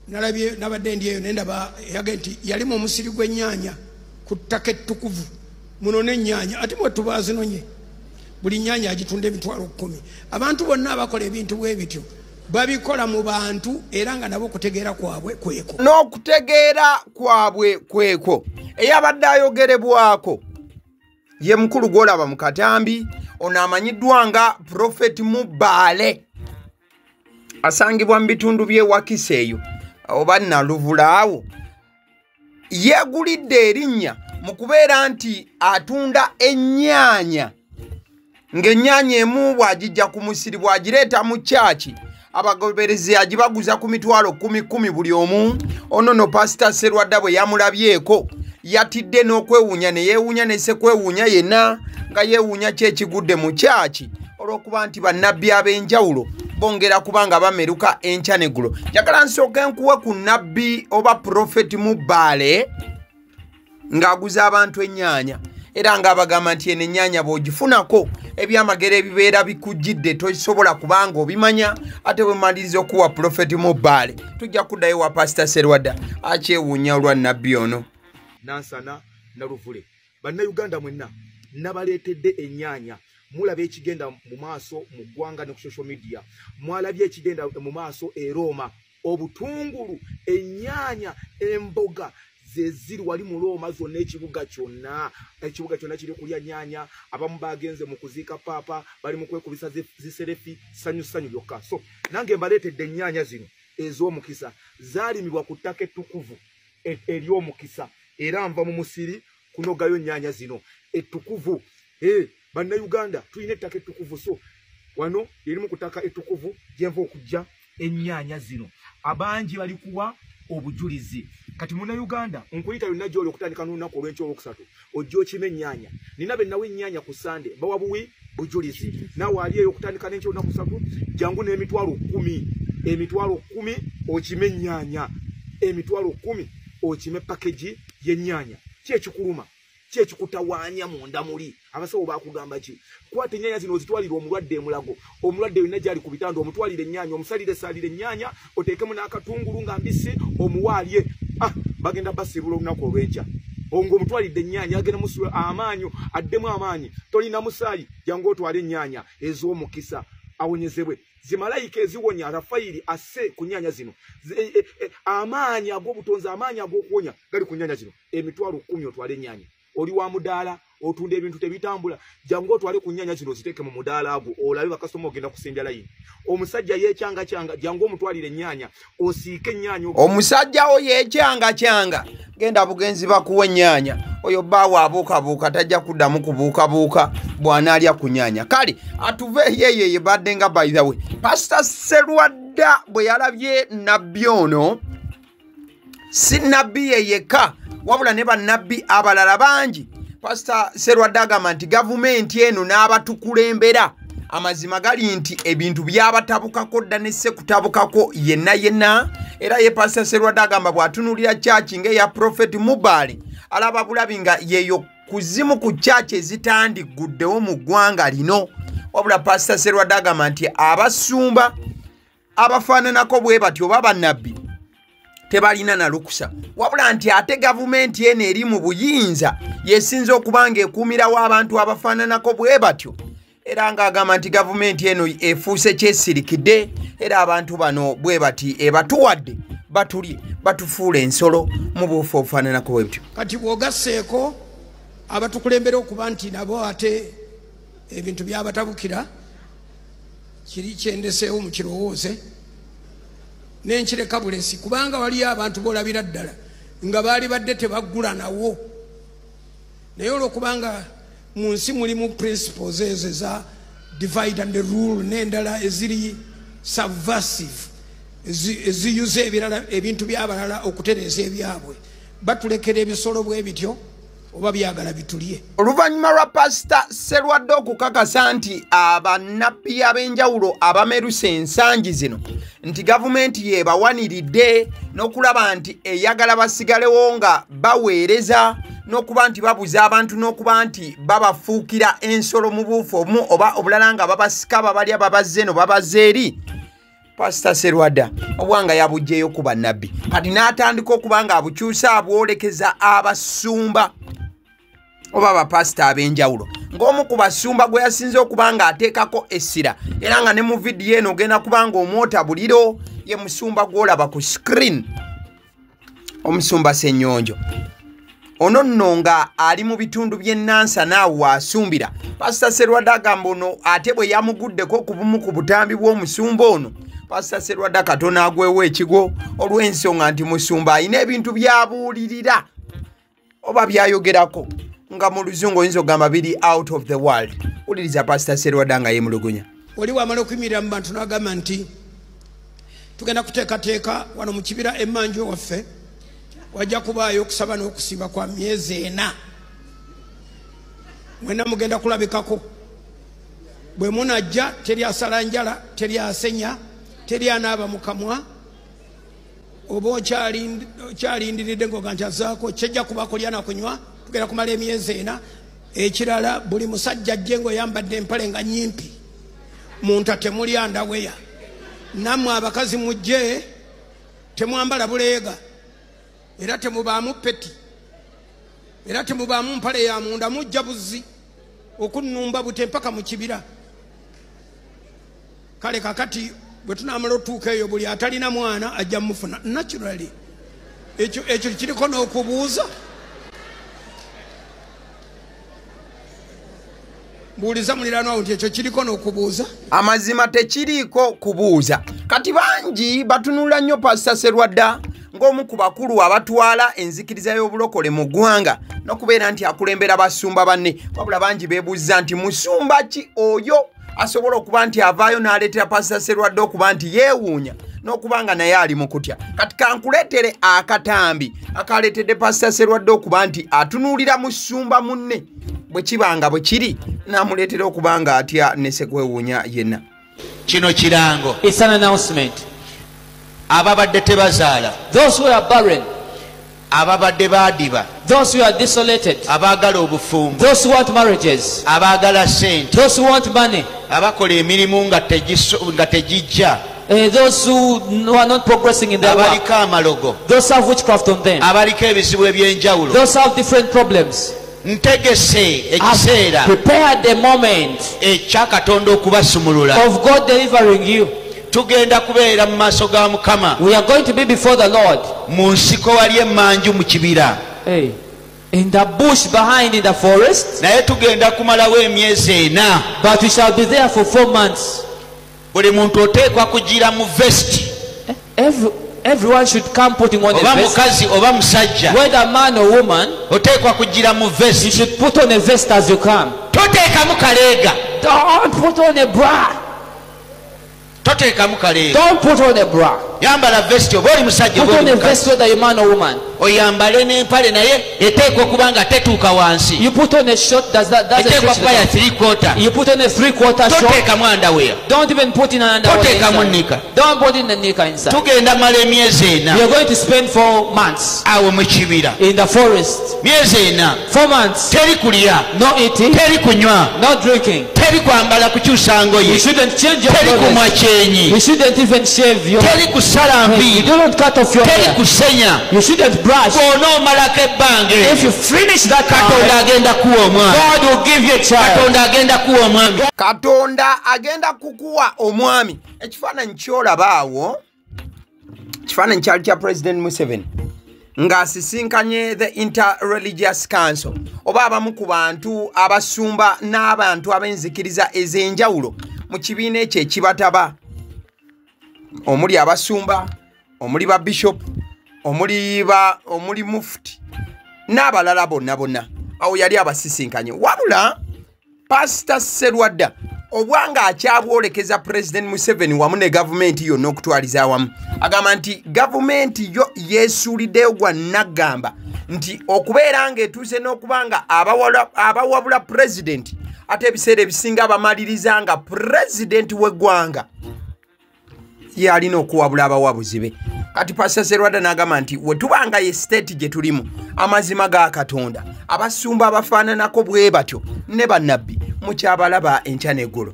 Nalabye nabadde ndi eyo nendaba yage nti yalimu omusiri gw'ennyaanya ku ttaka ettukuvu muno n'ennyaanya ate mwe tubazinonye buli nnyaanya agitunda 100,000. Abantu bonna abakola ebintu bwe bityo babikola mu bantu era nga nabo okutegeera kwabwe kweko n'okutegeera kwabwe kweko. Eyabadde ayogerebwako ye mukulu gw'olaba mu katambi ono amanyiddwa nga Prophet Mubaale, asangibwa mu bitundu by'e Wakiso eyo oba Naluvulaawo. Yeegulidde erinnya mu kubeera nti atunda ennyaanya, ng'ennyaanya emu bw'agijja ku musiri bw'agireeta mu kyaki abagoberezi agibaguza ku 10,000 buli omu. Ono no Pasita Serwadda bwe yamulabyeko yatidde n'okwewuunya ne yeewuunya ne ssekwewuunya yenna nga yeewuunya ki ekigudde mu kyaki olw'okuba nti bannabbi ab'enjawulo bongera kubanga bameruka enkya n'eggulo. Njagala nsooke nkuwe ku nnabbi oba Prophet Mubaale ng'aguza abantu ennyaanya era ng'abagamba nti eno ennyaanya bw'ogifunako ebyamagero ebibeera bikujjidde tosobola kubanga obimanya. Ate bwe mmaliriza okuwa Prophet Mubaale tujja kuddayo wa Pasita Serwadda akyewuunya olwa nnabbi ono. Nansana Naluvule, bannayuganda mwenna nabaleetedde ennyaanya. Mulaba ekigenda mu maaso mu ggwanga ne ku social media, mwalabye ekigenda mu maaso e Roma, obutungulu, ennyaanya, emboga ze ziri wali mu Roma zonna, ekibuga kyonna, ekibuga kyonna kiri kulya nnyaanya. Abamu bagenze mu kuziika paapa, bali mu kwekubisa ziserefi, ssanyu ssanyu byokka. So nange mbaleetedde ennyaanya zino ez'omukisa, zaalimibwa ku ttaka ettukuvu ery'omukisa, era nva mu musiri kunogayo nnyaanya zino ettukuvu. Bannayuganda tulina ettaka ettukuvu, so wano erimu ku ttaka ettukuvu gyenva okujja ennyaanya zino. Abangi bali kuwa obujulizi. Kati munnayuganda nkuyita yonna gy'oli okutandika n'olunaku olw'enkya olwokusatu ojja okima ennyaanya. Nina be nawa ennyaanya ku Sande bawa buwi bujulizi. Naawe ali eyo okutandika n'enkya olunaku ssatu jangu n'10,000, 10,000 okime ennyaanya, 10,000 okime pakeji y'ennyaanya. Ki ekikuluma? Ki ekikutawaanya munda muli? Abasawo baakugamba ki? Kwata ennyaanya zino ozitwalire omulwadde emulago, omulwadde yonna gy'ali ku bitanda omutwalire ennyaanya, omusalire salire ennyaanya, oteekemu n'akatungulu nga mbisi omuwaalye. Bagenda basiibula olunaku olw'enkya. Ng'omutwalidde ennyaanya agenda musula amaanyi, addemu amaanyi. Tolina musaayi, jangu otwale ennyaanya ez'omukisa awonyezebwe. Zimalayika eziwonya Rafayiri asse ku nnyaanya zino. Amaanyi ag'obutonzi, amaanyi ag'okuwonya gali ku nnyaanya zino. 10,000 otwale ennyaanya. Oli wa mudaala, otunda ebintu tebitambula, jangu otwale ku nnyaanya zino oziteeke mu mudaala agwo olabe bakasitoma ogenda kusimbya layini. Omusajja yeekyangakyanga, jangu omutwalire ennyaanya, osiike ennyaanya. Omusajja wo yeekyangakyanga, genda bugenzi bakuwa ennyaanya. Oyo bbaawe abuukabuuka tajja kuddamu kubuukabuuka bw'anaalya ku nnyaanya. Kale atuve yeye badde nga by the way. Pasita Serwadda bwe yalabye nnabbi ono, si nnabbi ye yekka wabula ne bannabbi abalala bangi. Pasita Serwadda agamba nti gavumenti eno n'abatukulembera amazima gali nti ebintu byabatabukako dda ne sekutabukako yenna yenna. Era ye Pasita Serwadda agamba bw'atunuulira kyaki ng'eya Prophet Mubaale alaba bulabi nga yeyo kuzimu ku kyaki ezitandiguddewo mu ggwanga lino. Wabula Pasita Serwadda agamba nti abasumba abafaananako bwe batyo oba bannabbi tebalina na lukusa, wabula nti ate gavumenti eno eri mu buyinza yesinza okuba ng'ekuumirawo abantu abafaananako bwe batyo. Era ng'agamba nti gavumenti eno efuuse kyesirikidde, era abantu bano bwe bati ebatuwadde batulye batufuula ensolo mu buufu obufaananako bwe butyo. Kati bw'ogasseeko abatukulembera okuba nti nabo ate ebintu byabatabukira, kiri kyendeseewo mu kirowooze n'enkireka bulesi, kubanga waliyo abantu b'olabira ddala nga baali badde tebaggula nawo, naye olwokubanga mu nsi mulimu principles ezo eza divide and rule n'endala eziri subversive eziyuza ebirala ebintu by'abalala okutereeza ebyabwe, batulekera ebisolo bwe bityo oba byagala bitulye. Oluvannyuma lwa Pasita Serwadda okukakasa nti abannabbi ab'enjawulo abameruse ensangi zino nti gavumenti yebawaniridde n'okulaba nti eyagala basigalewo nga baweereza n'okuba nti babuza abantu n'okuba nti babafuukira ensolo mu buufu obumu oba obulala nga babasika babalya babazze eno babazze eri, Pastor Serwadda obwanga yabuggyeyo ku bannabbi, kati n'atandika okuba nga abukyusa abwolekeza abasumba oba abapasita ab'enjawulo, ng'omu ku basumba gwe yasinze okuba nga ateekako essira, era nga ne mu vidiyo eno ogenda kuba nga omwota buliro, ye musumba gw'olaba ku screen, omusumba Ssennyonjo. Ono nno nga ali mu bitundu by'e Nansana awo waasumbira. Pastor Serwadda agamba ono ate bwe yamuguddeko ku bumu ku butambi bw'omusumba ono, Pastor Serwadda katono agwewo ekigwo olw'ensonga nti musumba alina ebintu by'abuulirira oba by'ayogerako nga mu luzungu oyinza okugamba biri out of the world. Wuliriza Pastor Serwadda nga yeemulugunya. Oli wamala okuyimirira mu bantu n'agamba nti tugenda kuteekateeka wano mu kibira emmanju waffe, wajja kubaayo okusaba n'okusiiba kwa myezi 4, mwenna mugenda kulabikako. Bwe munajja teri asala njala, teri asenya, teri anaaba mu kamwa, oba okyalindiridde ng'oga nti azaako kyejja kuba kulya na kunywa, tugenda kumala emyezi 4. Ekirala, buli musajja ajje ng'oyambadde empale nga nnyimpi, munta temuli andaweya, nammwe abakazi mujje temwambala buleega, era temubaamu peti, era temubaamu mpale ya munda, mujja buzzi okunnumba bute mpaka mu kibira. Kale kakati bwe tunaamala otuuka eyo, buli atalina mwana ajja mufuna naturally. Ekyo kiriko n'okubuuza. Mbuuliza muliraanwa nti ekyo kiriko n'okubuuza. Amazima tekiriiko kubuuza. Kati bangi batunula nnyo Pastor Serwadda ng'omu ku bakulu abatwala enzikiriza y'obulokole mu ggwanga n'okubeera nti akulembera basumba banne, wabula bangi beebuuza nti musumba ki oyo asobola okuba nti avaayo n'aleetera Pastor Serwadda okuba nti yeewuunya n'okuba nga naye ali mu kutya. Kati kankuleetere akatambi akaleetedde Pastor Serwadda okuba nti atunuulira musumba munne bwe kiba nga bwe kiri, n'amuleetera okuba nga atya ne sekwewuunya yenna. Kino kirango. It's an announcement. Ababadde tebazaala, Those who are barren, ababadde baadiba, those who are desolated, abaagala obufumbo, those who want marriages, abaagala ssente, those who want money, abakola emirimu nga tegijja, those who are not progressing in their work, abaliko amalogo, those who have witchcraft on them, abaliko ebizibu eby'enjawulo. those who have different problems. Ntegese ekiseera Prepared the moment ekya Katonda okubasumulula. of God delivering you. Tugenda kubeera mu maaso ga Mukama. We are going to be before the Lord. Mu nsiko wali emmanju mu kibira. Hey. In the bush behind in the forest. Naye tugenda kumalawo emyezi 4. But we shall be there for 4 months. Buli muntu oteekwa kugira mu vest. Everyone should come putting on a Oba vest. mukazi oba musajja. Whether man or woman, oteekwa kugira mu vest. You should put on a vest as you come. Toteekamu kaleega. Don't put on a bra. Toteekamu kaleega. Don't put on a bra. Yambala vest oba oli musajja Put oba on oli a mukazi. vest whether you're man or woman. Oyambale n'empale naye eteekwa okuba nga tetuuka wansi. You put on a short that doesn't Eteekwa stretch kuba ya the 3/4. You put on a 3/4 short. Toteekamu underwear. Don't even put in an underwear Toteekamu inside. knicker. Don't put in the knicker inside. Tugenda mala emyezi 4. We are going to spend 4 months Awo mu kibira. in the forest. Myezi 4. 4 months. Teri kulya. No eating. Teri kunywa. No drinking. Teri kwambala kukyusa ngoye. You shouldn't change your Teri kumwa clothes. kyenyi. You shouldn't even shave your Teri kusala You mbi. don't cut off your Teri hair. kusenya. You shouldn't brush. Bw'onoomalako ebbanga If you finish that Katonda time, agenda kuwa omwana. God will give you a child. Katonda agenda kuwa omwami. Katonda agenda kukuwa omwami. Ekifaananyi ky'olaba awo, kifaananyi kyali kya President Museveni ng'asisinkanye the Interreligious Council, oba abamu ku bantu abasumba n'abantu ab'enzikiriza ez'enjawulo mu kibiina ekyo ekibataba, omuli abasumba, omuli ba bishop, omuli mufti n'abalala bonna bonna. Awo yali abasisinkanye. Wabula Pastor Serwadda obwanga akyabwolekeza President Museveni wamu ne gavumenti yonna okutwaliza awamu, agamba nti gavumenti yo yeesuuliddeyo gwa naggamba nti okubeera ng'etuuse n'okuba nga abawabula pulezidenti, ate ebiseera ebisinga bamaliriza nga pulezidenti w'eggwanga yalina okuwabula abawabuzi be. Kati Pastor Serwadda n'agamba nti we tubanga ye state gye tulimu, amazima ga Katonda, abasumba abafaananako bwe batyo ne bannabbi mukyabalaba enkya n'eggulo.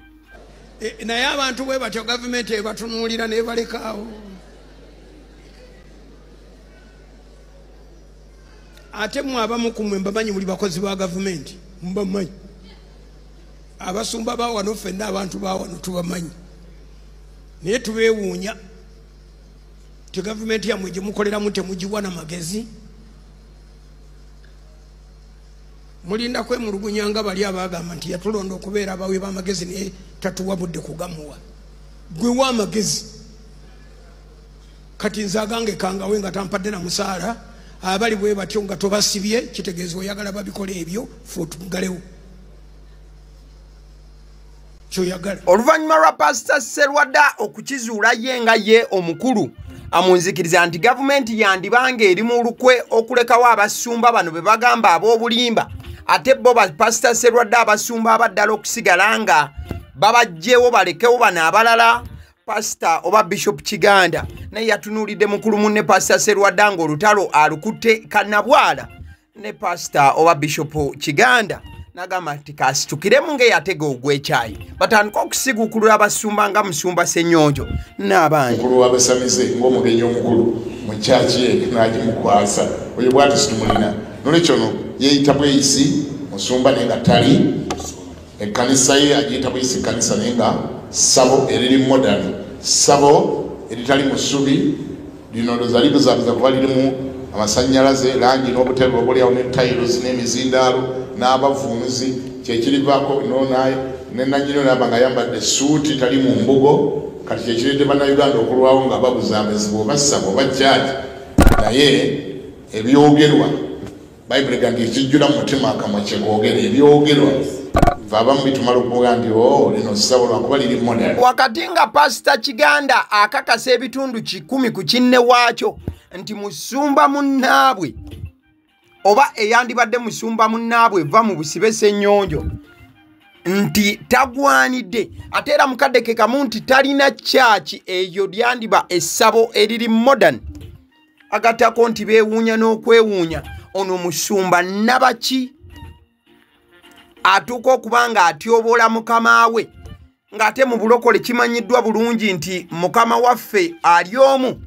Naye abantu bwe batyo gavumenti ebatunuulira nebalekaawo. Ate mmwe abamu ku mmwe mbamanyi muli bakozi ba gavumenti, mbamanyi. Abasumba ba wano ffenna abantu ba wano tubamanyi, naye tubeewuunya ti gavumenti yammwe gye mukoleramu temugiwa na magezi. Mulinda kwemulugunya nga bali abagamba nti yatulonda okubeera abawi b'amagezi naye tatuwa budde kugamuwa. Gwe wa amagezi. Kati nze agange kangawe nga tampadde na musaala, abali bwe batyo nga tobasibye, kitegeeza oyagala babikola ebyo, ffe otugalewo. Kyoyagala. Oluvannyuma lwa Pasita Serwadda okukizuula ye nga ye omukulu amunzikiriza nti gavumenti yandibanga eri mu lukwe okulekawo abasumba bano be bagamba ab'obulimba, ate bo ba Pasita Serwadda abasumba abaddala okusigala nga babajjewo balekewo bano abalala. Pasita oba Bishop Kiganda naye yatunuulidde mukulu munne Pasita Serwadda ng'olutalo alukutte kannabwala ne Pasita oba Bishop Kiganda n'agamba nti kasitukiremu ng'eyatega ogw'ekyayi batandika okusiguukulula abasumba nga Musumba Ssennyonjo n'abandi. Mukulu w'abasamize ng'omugenyi omukulu mu kyaki ye n'agimukwasa oyo bw'ati situmulina. Nolwekyo ono yeeyita bweyisi musumba naye nga tali, ekkanisa ye agiyita bweyisi ekkanisa naye nga ssabo eriri modern, ssabo eritali mu ssubi lino ndowooza libuzaabuza kuba lirimu amasannyalaze, langi n'obutebe obuliawo ne tiles n'emizindaalo n'abavuunuzi, kyekirivaako ne nannyini naaba nga ayambadde essuuti tali mu mbugo. Kati kyekireetedde bannayuganda okulwawo nga babuzaabuzibwa oba ssabo oba kyaki, naye ebyogerwa Bayibuli egamba nti ekijjula mu mutima akamwa kyekoogera. Ebyogerwa ffe abamu bitumala okuvuga nti o lino ssabo lwakuba liri modern. Wakati nga Pasita Kiganda akakasa ebitundu 100 ku kinne waakyo nti musumba munnaabwe oba eyandibadde musumba munnaabwe va mu busibe Ssennyonjo nti tagwanidde, ate era mukadde ke kamu nti talina kyaki eyo lyandiba essabo eriri modern. Agattako nti beewuunya n'okwewuunya ono musumba nabaki atuuka okuba nga atyoboola mukama we, ng'ate mu bulokole kimanyiddwa bulungi nti mukama waffe ali omu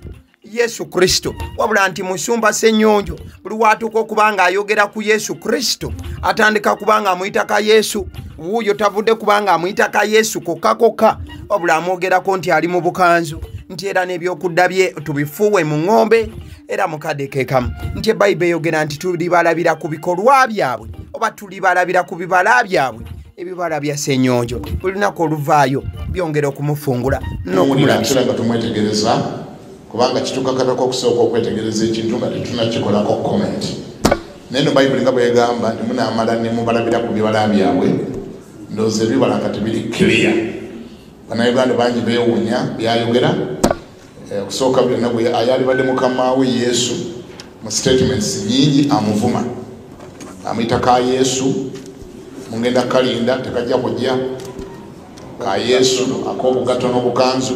Yesu Kristo, wabula nti Musumba Ssennyonjo buli watuuka okuba ng'ayogera ku Yesu Kristo atandika kuba ng'amuyita ka Yesu. Wuuyo tavudde kuba ng'amuyita ka Yesu kokka kokka, wabula amwogerako nti ali mu bukanzu, nti era n'ebyokudda bye tubifuuwe mu ŋŋombe. Era mukadde ke kamu nti Bayibuli eyogera nti tulibalabira ku bikolwa byabwe oba tulibalabira ku bibala byabwe. Ebibala bya Ssennyonjo buli lunaku oluvaayo byongera okumufungula n'okumulabisa. Nga tumwetegereza kubanga kitukakatako okusooka okwetegereza ekintu nga tetunakikolako comment. Naye no Bayibuli nga bwegamba nti munaamala ne mubalabira ku bibala byabwe, ndowooza ebibala nga tebiri clear. Bannayuganda bangi beewuunya byayogera. Okusooka byonna bwe ayalibadde mukama we Yesu mu statements nyingi amuvuma, amuyita ka Yesu, mugenda kalinda tekajja kujja, ka Yesu ak'obugatto n'obukanzu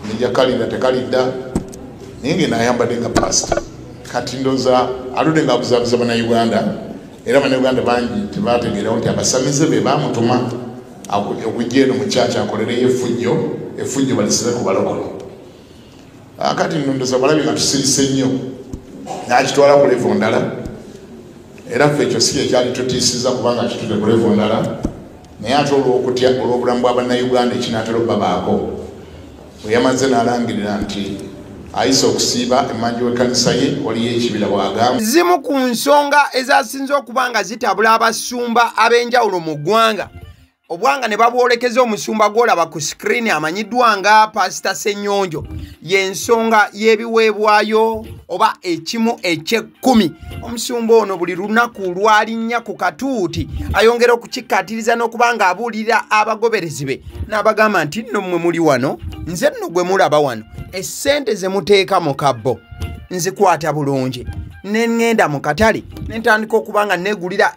nijja kalinda tekalidda, naye ng'eno ayambadde nga pasita. Kati ndowooza aludde ng'abuzaabuza bannayuganda, era bannayuganda bangi tebategeerawo nti abasamize be baamutuma okujja eno mu kyaki akolereyo effujjo, effujjo balisibe ku balokole. Kati nno ndowooza balabye nga tusirise nnyo n'akitwala ku level ndala, era ffe ekyo si kyekyali tutiisiza kubanga kitudde ku level ndala, naye ate olw'okutya olw'obulamu bwa bannayuganda ekinaatera obbabaako, bwe yamaze n'alangirira nti ayise okusiiba emmanju w'ekkanisa ye waliyo ekibira bw'agamba. Zimu ku nsonga ezasinze okuba nga zitabula abasumba ab'enjawulo mu ggwanga, obwanga ne babwolekeza omusumba gw'olaba ku screen amanyiddwa nga Pasita Ssennyonjo, y'ensonga y'ebiweebwayo oba ekimu eky'ekkumi. Omusumba ono buli lunaku lw'alinnya ku katuuti ayongera okukikkaatiriza n'okuba ng'abuulira abagoberezi be n'abagamba nti nno mmwe muli wano, nze nno gwe mulaba wano, essente ze muteeka mu kabbo nzikwata bulungi, ne ŋŋenda mu katale ne ntandika okuba nga neegulira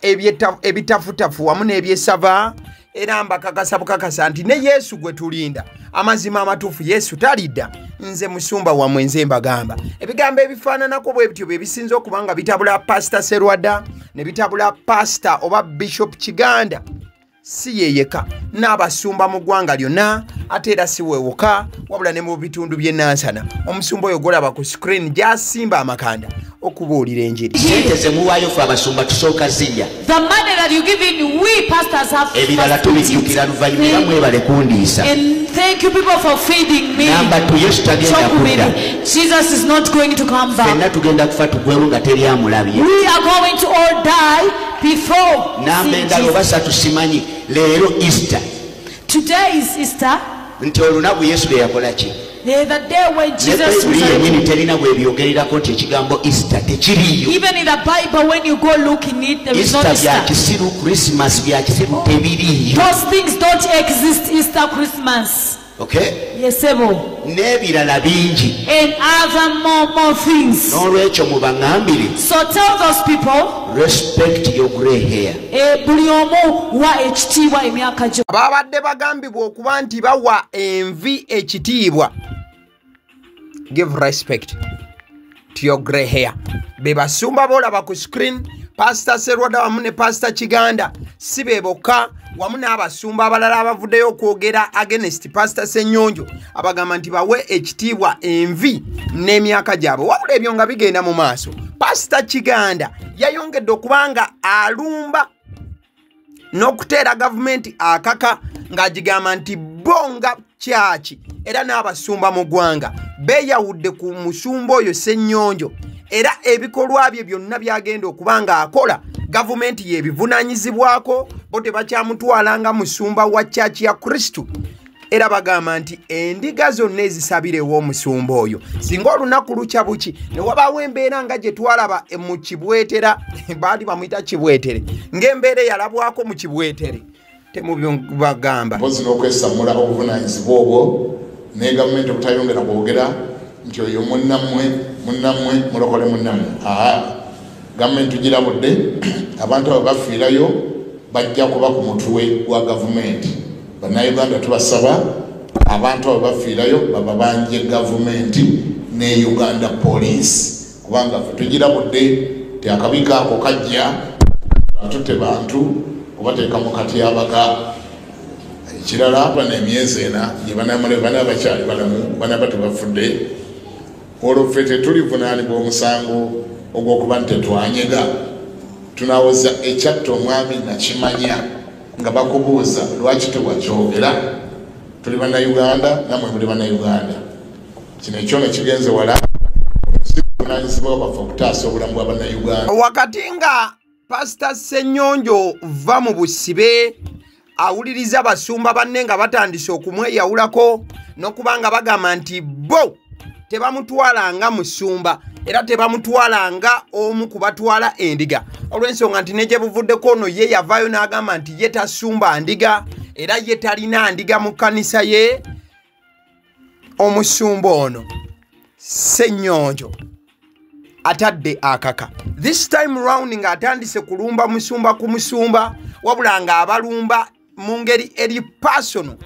ebitafutafu wamu n'ebyessava. Era mbakakasa bukakasa nti ne Yesu gwe tulinda, amazima amatuufu Yesu talidda, nze musumba wammwe nze mbagamba. Ebigambo ebifaananako bwe bityo bye bisinze okuba nga bitabula Pasita Serwadda ne bitabula Pasita oba Bishop Kiganda. si yeyeka n'abasumba mu ggwanga lyonna, ate era si weewoka wabula ne mu bitundu by'e Nansana. Omusumba oyo gw'olaba ku screen gy'asimba amakanda okubuulira enjiri. Sente ze muwaayo ffe abasumba tusooka zirya. The money that you give in, we pastors have ebirala tubijjukira luvannyuma, mwebale kundiisa. And thank you people for feeding me. Namba 2, Yesu tagenda kudda. Jesus is not going to come back. Ffenna tugenda kufa tugwewo nga teri amulabye. We are going to all die before. Namba endala oba ssatu simanyi. Leero Easter. Today is Easter. Nti olunaku Yesu lwe yakola ki? The day when Jesus was yennyini terina bw'ebyogererako nti ekigambo Easter tekiriiyo. Even in the Bible when you go look in it, there is no Easter Easter. Bya kisiru, Christmas bya kisiru, tebiriiyo. Those things don't exist, Easter, Christmas. Okay? Yes, sebo. N'ebirala bingi. And other more things. N'olwekyo mubaŋŋambire. So tell those people, respect your grey hair. Buli omu wa ekitiibwa emyaka gyo. Babadde bagambibwa okuba nti bawa envi ekitiibwa. Give respect to your grey hair. Be basumba bolaba ku screen, Pastor Serwada wamu ne Pastor Kiganda si be bokka, wamu n'abasumba abalala abavuddeyo okwogera against Pastor Ssenyonjo, abagamba nti bawe ekitiibwa envi n'emyaka gyabwe. Wabula ebyo nga bigenda mu maaso, Pastor Kiganda yayongedde okubanga alumba n'okuteera gavumenti akaka ng'agigamba nti bo nga kyaki era n'abasumba mu ggwanga beeyawudde ku musumba oyo Ssenyonjo, era ebikolwa bye byonna byagenda okuba ng'akola gavumenti yebivunaanyizibwako, bo tebakyamutwala nga musumba wa kyaki ya Kristo. Era bagamba nti endiga zonna ezisabira ew'omusumba oyo singa olunaku lukya buki ne wabaawo embeera nga gye twalaba mu Kibwetere, baali bamuyita Kibwetere, ng'embeera eyalabwako mu Kibwetere temubagamba. Mpozi n'okwesammula obuvunaanyizibwa obwo ne gavumenti obutayongera kwogera nti oyo munnammwe, munnammwe, mulokole munnammwe. Aa, gavumenti tugirabudde, abantu abo bafiirayo bajja kuba ku mutwe gwa gavumenti. Bannayuganda tubasaba abantu abo bafiirayo bababanje gavumenti ne Uganda Police, kubanga ffe tugirabudde ti akabi kaako kajja atutte bantu obateeka mu katyabaga. Ekirala bano emyezi ena gye banamala bana bakyali balamu, banaba tebafudde, olwo ffe tetulivunaanibwa omusango ogw'okuba nti tetwanyega. Tunawoza ekyatta omwami nakimanya nga bakubuuza lwaki tewakyogera. Tuli bannayuganda, nammwe muli bannayuganda. Kino ekyono kigenze wala, obuvunaanyizibwa bwaffe okutaasa obulamu bwa bannayuganda. Wakati nga Pastor Ssenyonjo va mu busibe awuliriza basumba banne nga batandise okumweyawulako n'okuba nga bagamba nti bo tebamutwala nga musumba era tebamutwala nga omu ku batwala endiga, olw'ensonga nti ne gye buvuddeko ono ye yavaayo n'agamba nti ye tasumba ndiga era ye talina ndiga mu kkanisa ye. Omusumba ono Ssenyonjo atadde akaka this time round ng'atandise kulumba musumba ku musumba, wabula ng'abalumba mu ngeri eri personal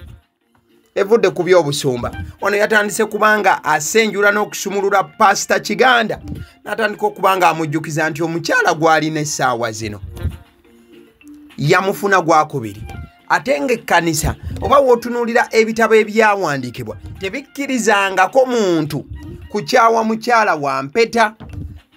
evudde ku by'obusumba. Ono yatandise kubanga asenjula n'okusumulula Pastor Kiganda, n'atandika okuba amujjukiza nti omukyala gw'alina essaawa zino yamufuna gwakubiri, ate ng'ekkanisa oba w'otunuulira ebitabo ebyawandiikibwa tebikkirizangako muntu kukyawa mukyala wa mpeta,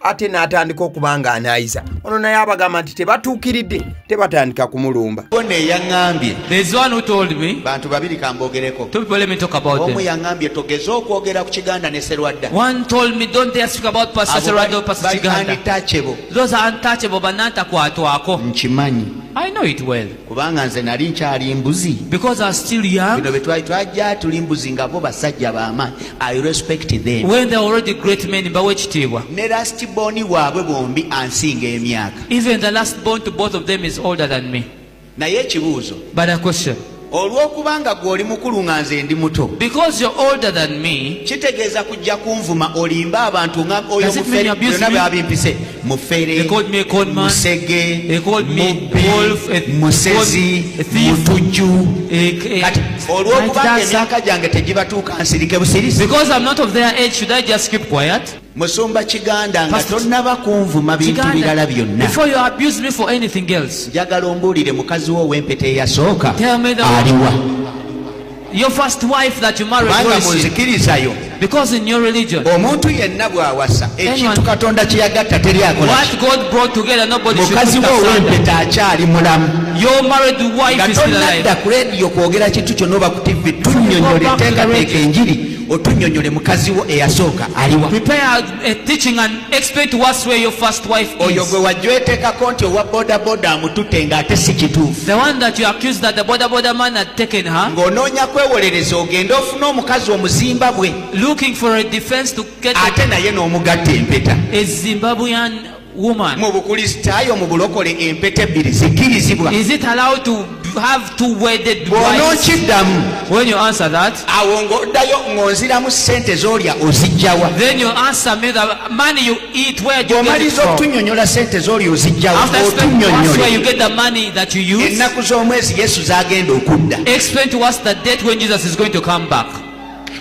ate n'atandika okuba nga anaayiza. Ono naye abagamba nti tebatuukiridde, tebatandika kumulumba. Ono eyaŋŋambye. There's one who told me. Bantu babiri kambogereko. Two people, let me talk about them. Omu yaŋŋambye togeze okwogera ku Kiganda ne Serwadda. One told me don't dare speak about Pastor Serwadda or Pastor Kiganda. Untouchable. Those are untouchable, banantakwatwako. Nkimanyi. I know it well. Kubanga nze nali nkyali mbuzi. Because I was still young. Bino bye twali twajja tuli mbuzi nga bo basajja b'amaanyi. I respect them. When they are already great men, mbawe ekitiibwa. Ne last born waabwe bombi ansinga emyaka. Even the last born to both of them is older than me. Naye ekibuuzo. But a question. Olw'okubanga gwe oli mukulu nga nze ndi muto. Because you're older than me. Kitegeeza kujja kunvuma olimba abantu nga oyo mufere byonna babimpise. Mufere. They called me a con man. Musege. They called me wolf, a musezi, a thief, mutujju. Kati olw'okubanga emyaka gyange tegibatuuka nsirike busirisi. Because I'm not of their age, should I just keep quiet? Musumba Kiganda nga tonnaba kunvuma bintu birala byonna. Before you abuse me for anything else, njagala ombuulire mukazi wo ow'empeta eyasooka aliwa. Your first wife that you married, because in your religion, omuntu yenna bw'awasa ekintu Katonda kye yagatta teri akola. What God brought together, nobody should put Mukazi wo ow'empeta akyali mulamu. Your married wife is still alive. Nga tonnadda ku radio kwogera kintu kyonna oba ku TV, tunnyonnyole teekateeka enjiri otunnyonnyole mukazi wo eyasooka aliwa. Prepare a teaching and explain to us where your first wife is. Oyo gwe wajwetekako nti owa boda boda amututte ng'ate si kituufu. The one that you accused that the boda boda man had taken her. Ng'onoonya kwewolereza ogende ofune omukazi Omuzimbabwe. Looking for a defense to get ate naye n'omugatta empeta. A Zimbabwean woman. Mu Bukristaayo mu bulokole empeta ebbiri zikkirizibwa. Is it allowed to have two wedded wives? Bw'onookiddamu, when you answer that, awo ng'oddayo ng'onziramu ssente z'olya ozijjawa. Then you answer me the money you eat, where do you get it Bw'omaliriza from? okutunnyonnyola ssente z'olya ozijjawa, After explaining to us where you otunnyonnyole get the money that you use, ennaku z'omwezi Yesu z'agenda okudda. Explain to us the date when Jesus is going to come back.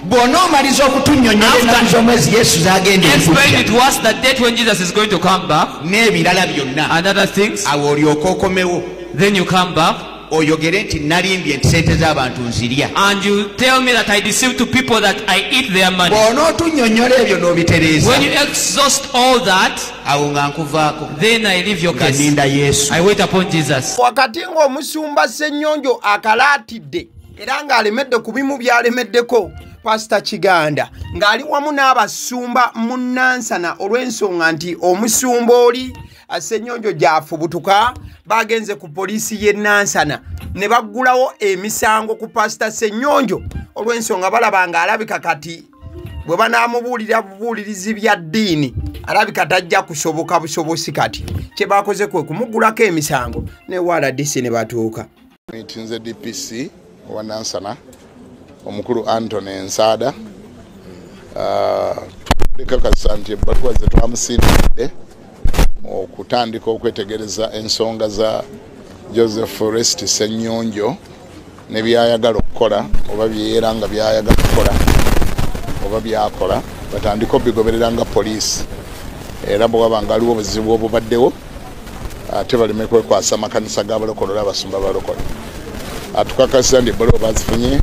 Bw'onoomaliza okutunnyonnyola ennaku z'omwezi Yesu z'agenda Explain okudda to us the date when Jesus is going to come back n'ebirala byonna, and other things, awo olyoke okomewo then you come back oyogere nti nalimbye nti ssente z'abantu nzirya. and you tell me that I deceive to people that I eat their money. Bw'onootunnyonnyola ebyo n'obitereeza, When you exhaust all that, awo nga nkuvaako then I leave your nga case. nninda Yesu. I wait upon Jesus. Wakati ng'omusumba Ssennyonjo akalaatidde era ng'alemedde ku bimu by'alemeddeko, Pastor Kiganda ng'ali wamu n'abasumba mu Nansana olw'ensonga nti omusumba oli Ssennyonjo gy'afubutuka, bagenze ku poliisi y'e Nansana ne baggulawo emisango ku Pastor Ssennyonjo olw'ensonga balaba ng'alabika kati bwe banaamubuulira bubuulirizi bya ddiini alabika tajja kusoboka busobosi. Kati kye bakoze kwe kumuggulako emisango ne RDC ne batuuka. Mitinze DPC owa Nansana omukulu Anthony Ensada tulekakasa nti ebbaluwa ze twamusindikidde okutandika okwetegereza ensonga za Joseph Rest Ssennyonjo ne byayagala okukola oba byeyeera nga byayagala okukola oba byakola, batandike obigoberera nga poliisi, era bwe waba nga waliwo obuzibu obubaddewo ate baleme kwekwasa amakanisa g'abalokole abasumba balokole. Atukakasa nti ebbaluwa bazifunye,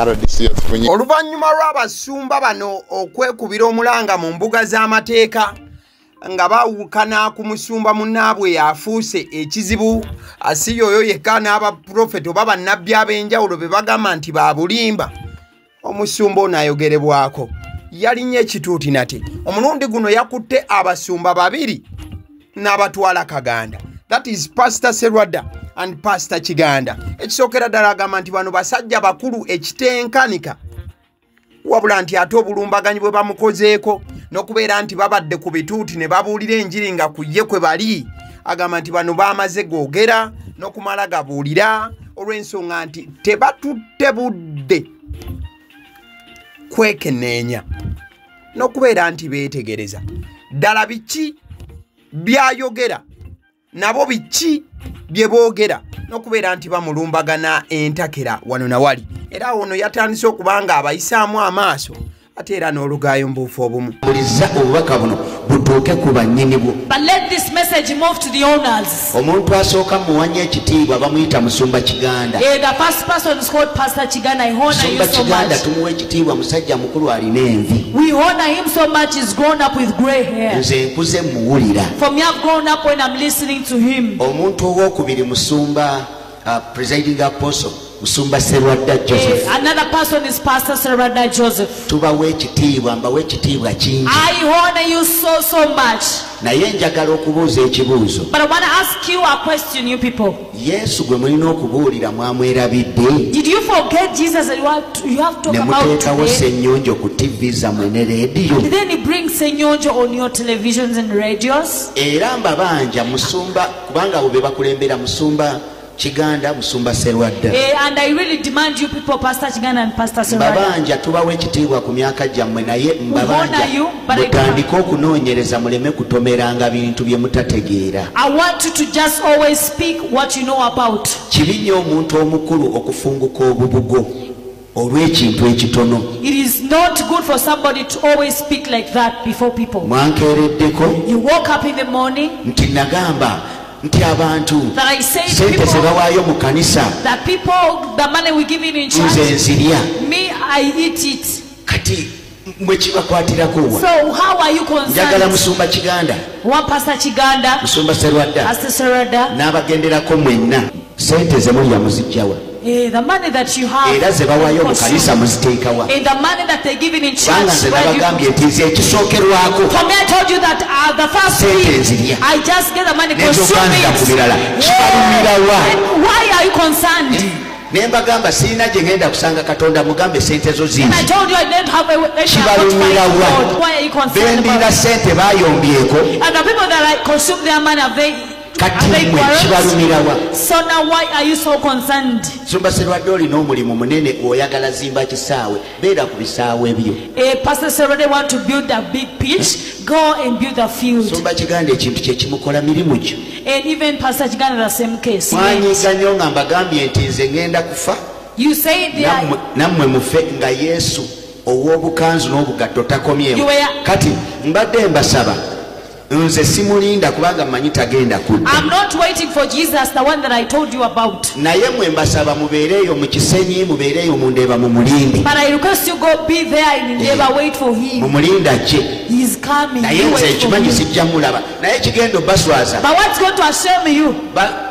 RDC yazifunye. Oluvannyuma lw'abasumba bano okwekubira omulanga mu mbuga z'amateeka nga baawukana ku musumba munnaabwe yafuuse ekizibu, si yoyo yekka n'abaprofeti oba bannabbi ab'enjawulo be bagamba nti baabulimba, omusumba ono ayogerebwako yalinye ekituuti nate. Omulundi guno yakutte abasumba babiri n'abatwala Kaganda. That is Pastor Serwadda and Pastor Kiganda. Ekisookera ddala agamba nti bano basajja bakulu ekitenkanika, wabula nti ate obulumbaganyi bwe bamukozeeko n'okubeera nti babadde ku bituuti ne babuulira enjiri nga ku ye kwe bali, agamba nti bano baamaze googera n'okumala gabuulira olw'ensonga nti tebatutte budde kwekenneenya n'okubeera nti beetegereza ddala biki byayogera nabo biki bye boogera n'okubeera nti bamulumbagana entakera wano na wali. Era ono yatandise okuba nga abayisaamu amaaso ate era n'olugaayo mu buufu obumu. Buliza obubaka buno butuuke ku bannyini bwo. But let this message move to the owners. Omuntu asooka muwanya ekitiibwa bamuyita Musumba Kiganda. The first person is called Pastor Kiganda. I honor you so Kiganda much. Tumuwa ekitiibwa, musajja mukulu alina envi. We honor him so much. He's grown up with grey hair. Nze nkuze muwulira. For me, I've grown up when I'm listening to him. Omuntu owookubiri musumba presiding apostle Musumba Serwadda Joseph. Another person is Pastor Serwadda Joseph. Tubawa ekitiibwa, mbawa ekitiibwa kingi. I honor you so much. Naye njagala okubuuza ekibuuzo. But I want to ask you a question, you people. Yesu gwe mulina okubuulira mwamwerabidde? Did you forget Jesus that you have to talk about Ne muteekawo today? Ssennyonjo ku TV zammwe ne leediyo. Then he brings Ssennyonjo on your televisions and radios. Era mbabanja musumba, kubanga abo be bakulembera Musumba Kiganda, Musumba Serwadda. And I really demand you people, Pastor Kiganda and Pastor Serwadda. Mbabanja tubawa ekitiibwa ku myaka gyammwe, naye mbabanja mutandike okunoonyereza muleme kutomeranga bintu bye mutategeera. I want you to just always speak what you know about. Kibi nnyo omuntu omukulu okufunguka obubugo olw'ekintu ekitono. It is not good for somebody to always speak like that before people. You woke up in the morning. Nti abantu sente ze bawaayo mu kanisa, that people, the money we give in church, nze nzirya. Me, I eat it. Kati mwe kibakwatirako wa? So how are you concerned? Njagala Musumba Kiganda, one Pastor Kiganda, Musumba Serwadda, Pastor Serwadda, n'abagenderako mwenna, sente ze mulya muzijjawa? The money that you have, era ze bawaayo mu kanisa muziteekawa? And the money that they give in church, kubanga nze nabagambye nti nze ekisookerwako, for me I told you that the first thing, I just get the money, consume it. Ku birala kibalumirawa? Why are you concerned? Ne mbagamba sirina gye ngenda kusanga Katonda, mugambe sente zo zingi. And I told you I don't have a kibalumirawa? Why are you concerned? Bendiira sente bayombyeko. And the people that I consume their money, have they? Kati mwe kibalumirawa? So now why are you so concerned? Musumba Serwadda olina omulimu munene, oyagala zimba kisaawe, beera ku bisaawe byo. Pastor Serwadda want to build a big pitch, go and build a field. Musumba Kiganda ekintu kye kimukola mirimu gyo. And even Pastor Kiganda the same case. Mwanyiga nnyo nga mbagambye nti nze ngenda kufa. You say there, nammwe mufe nga Yesu ow'obukanzu n'obugatto takomyewo. Kati mbadde mbasaba, nze simulinda kubanga mmanyi tagenda kudda. I'm not waiting for Jesus, the one that I told you about. Naye mwe mbasaba mubeereeyo mu Kisenyi, mubeereeyo mu Ndeeba, mumulinde. But I request you go be there in Ndeeba, wait for him. Mumulinde ajje. He is coming. Naye nze ekimanyi sijja mulaba. Naye kigenda obbaswaza. But what's going to ashame you?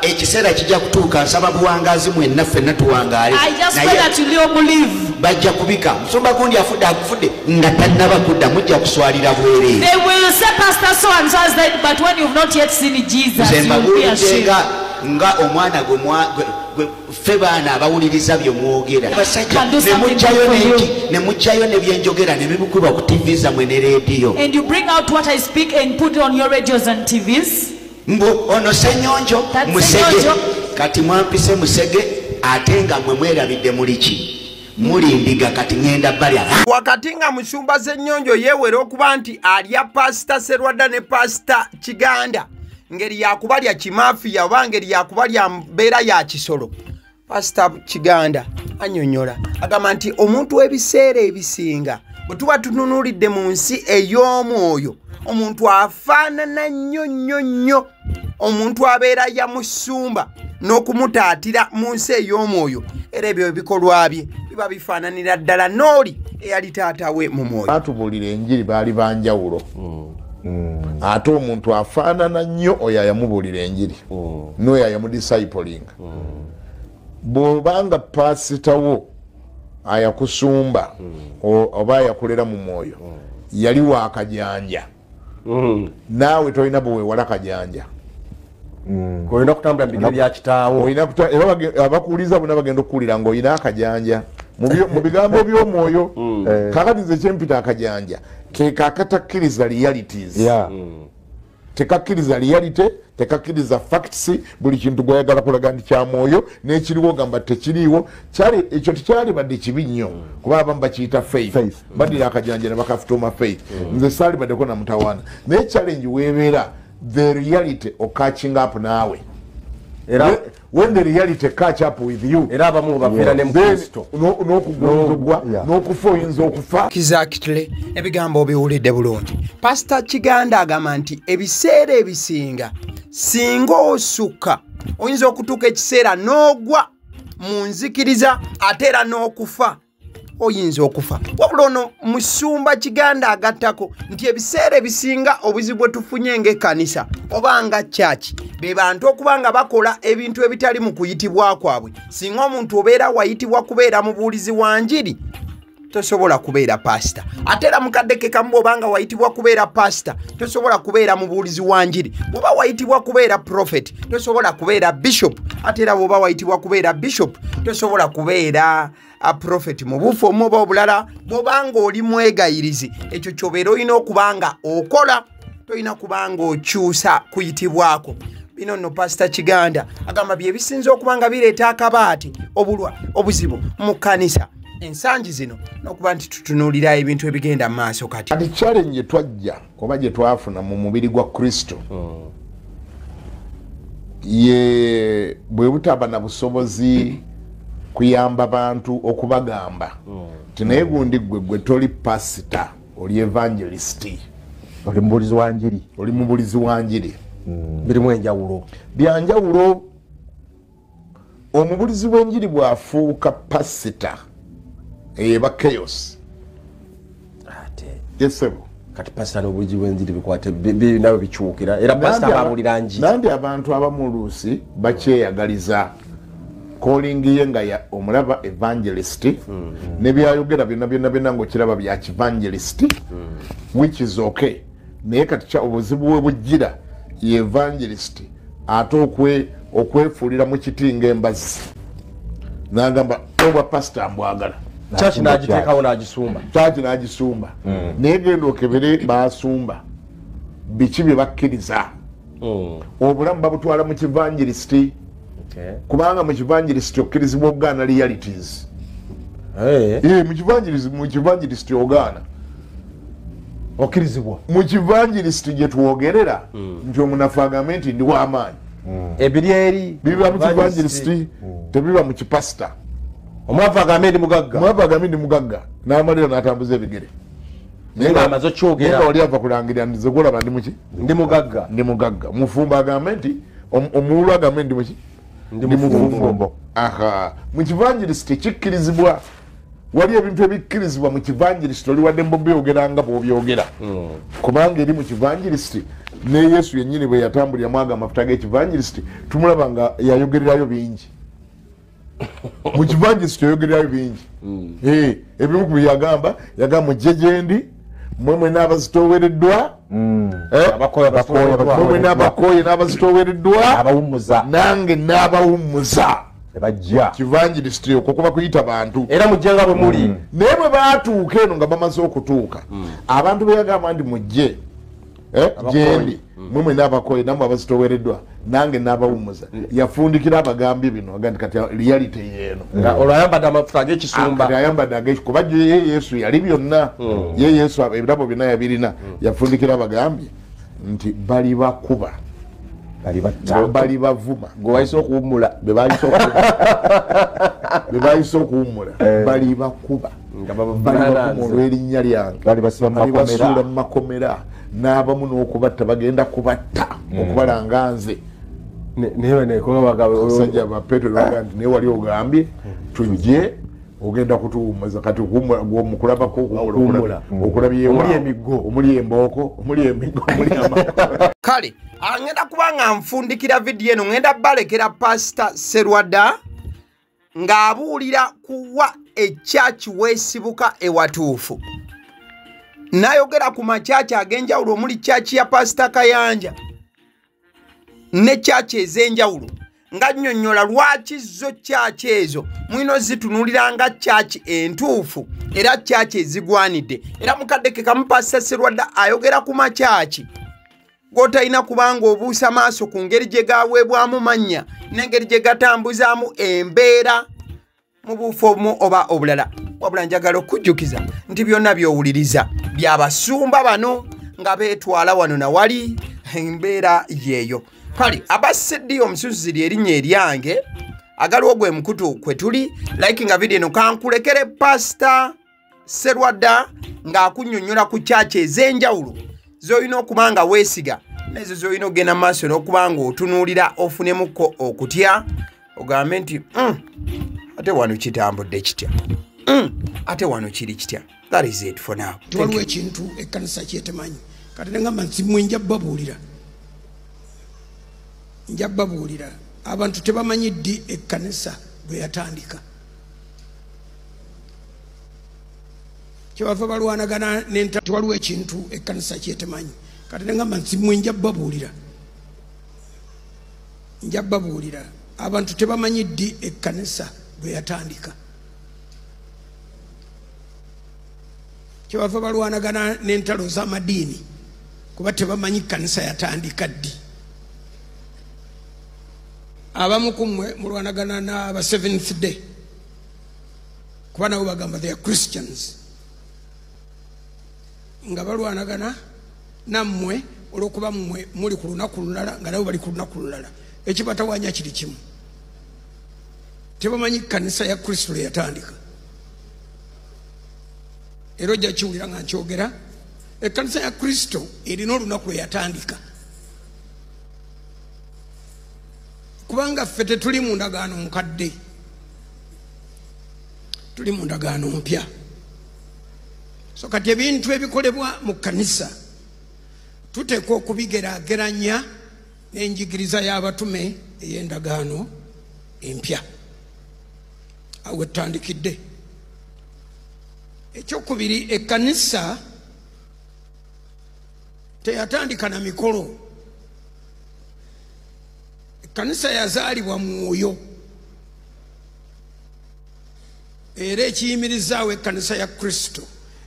Ekiseera kijja kutuuka, nsaba buwangaazi mwenna ffenna tuwangaale. I just pray that you live. Bajja kubika. Musumba gundi afudde akufudde nga tannaba kudda, mujja kuswalira bwereere. They will say Pastor so and so has died, but when you've not yet seen Jesus, you will be ashamed. Nga omwana gwe ffe baana abawuliriza bye mwogera. Basajja ne mujjayo ne byenjogera ne bibikuba ku TV zammwe ne leediyo. And you bring out what I speak and put it on your radios and TVs. Mbu ono Ssenyonjo musege. Kati mwampise musege ate nga mwe mwerabidde muli ki? Muli ndiga, kati ngenda balya. Wakati nga Musumba Ssenyonjo yeewera okuba nti alya Pastor Serwadda ne Pastor Kiganda, ngeri yakubalya kimafiya oba ngeri yakubalya mbeera ya kisolo, Pastor Kiganda annyonnyola agamba nti omuntu ebiseera ebisinga bwe tuba tutunuulidde mu nsi ey'omwoyo, omuntu afaanana nnyo nnyo nnyo omuntu abeera yamusumba n'okumutaatira mu nsi ey'omwoyo, era ebyo ebikolwa bye biba bifaananira ddala n'oli eyali taata we mu mwoyo. Baatubuulira enjiri baali banjawulo. Ate omuntu afaanana nnyo oyo ayamubuulira enjiri n'oyo ayamudisciplinga. Bw'obanga pasita wo ayakusumba oba ayakulera mu mwoyo yali wa kajanja, naawe tolina bwe weewala kajanja. Olina kutambula mu bigere bya kitaawo. Abakuwuliza bonna bagenda okuwulira ng'olina akajanja mu bigambo by'omwoyo. Kaakati nze kyempita akajanja ke kakatakkiriza realities. Tekakkiriza reality, tekakkiriza facts, buli kintu gw'oyagala kulaga nti kya mwoyo n'ekiriwo gamba tekiriiwo. Ekyo tekyalibadde kibi nnyo kuba abamu bakiyita faith, baddira akajanja ne bakafutuuma faith. Nze saalibaddeko na mutawaana, naye challenge weebeera the reality of catching up naawe. When the reality catch up with you, era abamu bafiira ne Mukristo n'okugunzubwa n'okufa oyinza okufa. Exactly, ebigambo obiwulidde bulungi. Pastor Kiganda agamba nti ebiseera ebisinga singa osukka oyinza okutuuka ekiseera n'ogwa mu nzikiriza ate era n'okufa oyinza okufa. Wabula ono Musumba Kiganda agattako nti ebiseera ebisinga obuzibu bwe tufunye ng'ekkanisa oba nga church be bantu okuba nga bakola ebintu ebitali mu kuyitibwa kwabwe. Singa omuntu obeera wayitibwa kubeera mubuulizi wa njiri, tosobola kubeera pasita. Ate era mukadde ke kamu bw'oba nga wayitibwa kubeera pasita, tosobola kubeera mubuulizi wa njiri. Bw'oba wayitibwa kubeera prophet, tosobola kubeera bishop. Ate era bw'oba wayitibwa kubeera bishop, tosobola kubeera a prophet. Mu bufu omu oba obulala, bw'oba ng'oli mwegayirizi, ekyo ky'obeera olina okuba nga okola, tolina kuba ng'okyusa kuyitibwako. Bino nno Pastor Kiganda agamba bye bisinze okuba nga bireeta akabaati, obulwa, obuzibu mu kkanisa ensangi zino, n'okuba nti tutunuulira ebintu ebigenda mu maaso kati. Kati challenge twajja oba gye twafuna mu mubiri gwa Kristo ye bwe butaba na busobozi kuyamba bantu okubagamba Nti naye gundi gwe toli pasita, oli evangelist. Oli mubulizi wa njiri. Oli mubulizi wa njiri. Birimu enjawulo. Byanjawulo. Omubulizi w'enjiri bw'afuuka pasita eba chaos. Ate. Yes sebo. Kati pasita n'obulizi bw'enjiri bikwate nabyo bikyukira era pasita ababulira njiri. Nandi abantu abamu oluusi bakyeyagaliza calling ye nga omulaba evangelist ne byayogera byonna byonna byonna ng'okiraba bya kivangelist which is okay. Naye kati obuzibu bwe bujjira ye evangelist ate okwefuulira mu kiti ng'embazi n'agamba obwa pasita mbwagala. Church n'agiteekawo n'agisumba. Church n'agisumba. Naye genda okebere baasumba biki bye bakkiriza. Obulamu babutwala mu kivangelist. Kubanga mu kivangelist okkirizibwa okugaana realities. Mu kivangelist ogaana. Okkirizibwa. Mu kivangelist gye twogerera nti omunafu agambe nti ndi w'amaanyi. Ebiri eri biba mu kivangelist tebiba mu kipasita. Omwavu agambe ndi mugagga. Omwavu agambe ndi mugagga n'amalira n'atambuza ebigere. Naye ng'amaze okyogera. Naye oli ava kulangirira nze gw'olaba ndi muki? Ndi mugagga. Ndi mugagga. Mufumbo agambe nti omuwulu agambe ndi muki? Ndi mufumbo. Aha. Mu kivangelist kikkirizibwa. Wali ebintu ebikkirizibwa mu kivangelist oli wadde mbobyogera nga bw'obyogera. Kubanga eri mu kivangelist ne Yesu yennyini bwe yatambulira mwaga amafuta g'ekivangelist tumulaba nga yayogererayo bingi. Mu kivangelist yayogererayo bingi. Ebimu ku byagamba yagamba mujje gye ndi mmwe mwenna abazitoowereddwa mmwe mwenna abakooye n'abazitoowereddwa abawummuza nange n'abawummuza. Bajja kivangelist okwo kuba kuyita bantu era mujje nga bwe muli. Naye bwe baatuuka eno nga bamaze okutuuka abantu be yagamba nti mujje gyendi mmwe mwenna abakooye nammwe abazitoowereddwa nange n'abawummuza yafundikira abagambye bino aga nti kati reality yeeno. Olwo ayambadde amafuta ag'ekisumba. Kati ayambadde ag'ekisumba kuba ye Yesu yali byonna. Ye Yesu ebirabo byonna yabirina. Yafundikira abagambye nti bali bakuba bali bavuma gwe bayise okuwummula be bayise okuwummula bali bakuba bali bavuma olw'erinnya lyange balibasuula mu makomera n'abamu n'okubatta bagenda kubatta okubalanga nze. Abasajja ba Petero bagamba nti naye wali ogambye tujje ogenda kutuwummuza kati mukulabako okulabyewo omuli embooko omuli emiggo omuli amako. Kale ngenda kuba nga nfundikira vidiyo eno ngenda balekera Pasita Serwadda ng'abuulira kuwa ekyaki weesibuka ewatuufu. N'ayogera ku makyaki ag'enjawulo omuli kyaki ya Pasita Kayanja ne kyaki ez'enjawulo nga nnyonnyola lwaki zo kyaki ezo mulina zitunuulira nga kyaki entuufu era kyaki ezigwanidde. Era mukadde ke kamu Pasita Serwadda ayogera ku makyaki g'otalina kubanga obuusa maaso ku ngeri gye gaweebwamu mannya n'engeri gye gatambuzaamu embeera mu bufo obumu oba obulala. Wabula njagala okujjukiza nti byonna by'owuliriza by'abasumba bano nga beetwala wano na wali embeera yeeyo. Kale abaseddi omusuzi erinnya eryange agaliwo gwe mukutu kwe tuli like nga vidiyo eno kankulekere Pasita Serwadda ng'akunnyonnyola ku kyaki ez'enjawulo z'olina okuba nga weesiga n'ezo z'olina okugenda mu maaso n'okuba nga otunuulira ofunemuko okutya ogambe nti ate wano kitambudde kitya, ate wano kiri kitya. That is it for now. Waliwo ekintu ekkanisa kyetemanyi kati nengamba nti mmwe nja babuulira abantu tebamanyi ddi ekkanisa bwe yatandika. Kyebava balwanagana n'enta. Waliwo ekintu ekkanisa kyetemanyi kati nengamba nti mmwe nja babuulira abantu tebamanyi ddi ekkanisa bwe yatandika. Kyebava balwanagana n'entalo z'amadiini kuba tebamanyi kkanisa yatandika ddi. Abamu ku mmwe mulwanagana n'aba Seventh Day kuba nabo bagamba they are Christians nga balwanagana nammwe olw'okuba mmwe muli ku lunaku lulala nga nabo bali ku lunaku lulala. Ekibatawaanya kiri kimu, tebamanyi kkanisa ya Kristo lwe yatandika. Era ojja kiwulira nga nkyogera. Ekkanisa ya Kristo erina olunaku lwe yatandika. Kubanga ffe tetuli mu ndagaano nkadde, tuli mu ndagaano mpya. So kati ebintu ebikolebwa mu kkanisa tuteekwa okubigeraageranya n'enjigiriza y'abatume ey'endagaano empya. Awo etandikidde. Ekyokubiri, ekkanisa teyatandika na mikolo. Ekkanisa yazaalibwa mwoyo. Era ekiyimirizaawo ekkanisa ya Kristo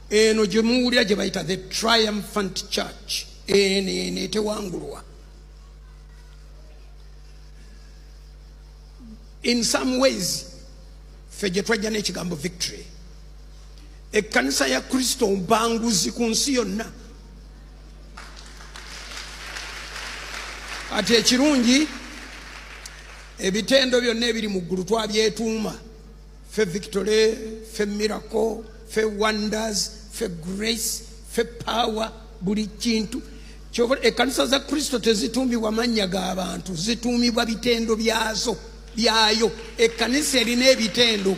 eno gye muwulira gye bayita the triumphant church, eno eno etewangulwa. In some ways ffe gye twajja n'ekigambo victory. Ekkanisa ya Kristo mbanguzi ku nsi yonna. Ati ekirungi, ebitendo byonna ebiri mu ggulu twabyetuuma. Ffe victory, ffe miracle, ffe wonders, ffe grace, ffe power, buli kintu. Ekkanisa za Kristo tezituumibwa mannya g'abantu, zituumibwa bitendo byazo byayo. Ekkanisa erina ebitendo.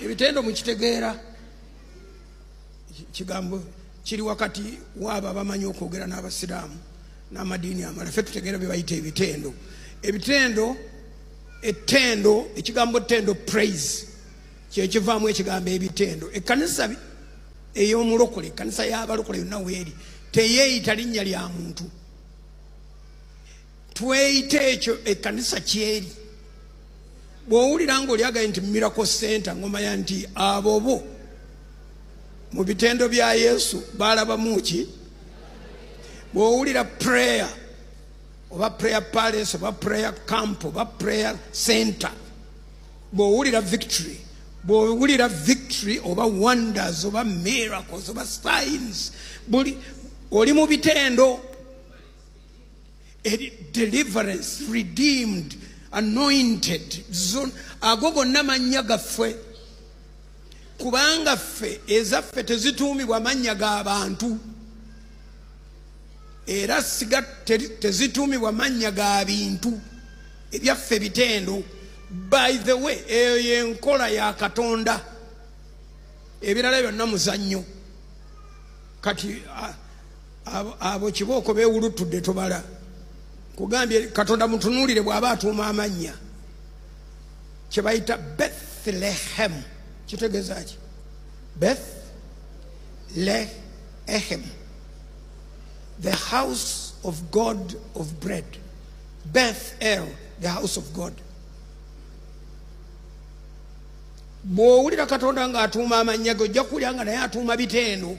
Ebitendo mukitegeera, kigambo kiri wakati waabo abamanyi okwogera n'abasiraamu n'amadiini amalala. Ffe tutegeera bye bayita ebitendo. Ebitendo, ettendo, ekigambo ttendo, praise, kyekivaamu ekigambo ebitendo. Ekkanisa ey'omulokole, ekkanisa y'abalokole yonna weeri, teyeeyita linnya lya muntu. Tweyita ekyo ekkanisa kyeri. Bw'owulira ng'oli agaye nti Miracle Center, ng'omanya nti abo bo mu bitendo bya Yesu balabamu ki? Bw'owulira prayer, oba prayer palace, oba prayer camp, oba prayer center, bw'owulira victory, bw'owulira victory oba wonders oba miracles oba signs, buli oli mu bitendo. Deliverance, redeemed, anointed, ago gonna mannya gaffe. Kubanga ffe ezaffe tezituumibwa mannya g'abantu, era siga tezituumibwa mannya ga bintu. Ebyaffe bitendo. By the way, eyo y'enkola ya Katonda. Ebirala byonna muzannyo. Kati abo kibooko beewulutudde tobala. Kugambye Katonda mutunuulire bw'aba atuuma amannya. Kye bayita Bethlehem. Kitegeeza ki? Bethlehem, the house of God of bread. Bethel, the house of God. Bw'owulira Katonda ng'atuuma amannya ge, ojja kuwulira nga naye atuuma bitendo.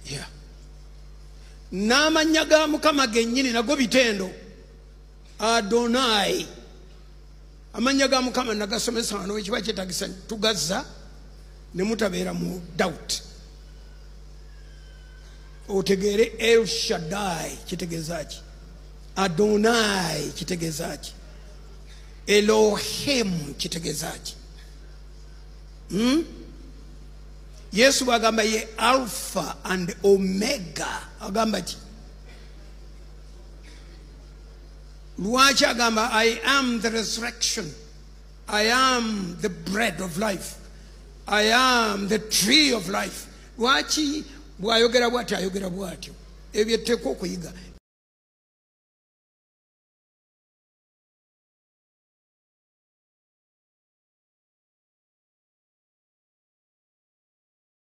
Yeah. N'amannya ga Mukama gennyini nago bitendo. Adonai. Amannya ga Mukama nagasomesa wano, ekiba kyetaagisa tugazza ne mutabeera mu doubt. Otegeere El Shaddai kitegeeza ki? Adonai kitegeeza ki? Elohim kitegeeza ki? Yesu bw'agamba ye Alpha and Omega, agamba ki? Lwaki agamba I am the resurrection, I am the bread of life, I am the tree of life. Lwaki bw'ayogera bw'atyo ayogera bw'atyo? Ebyo etteeka okuyiga.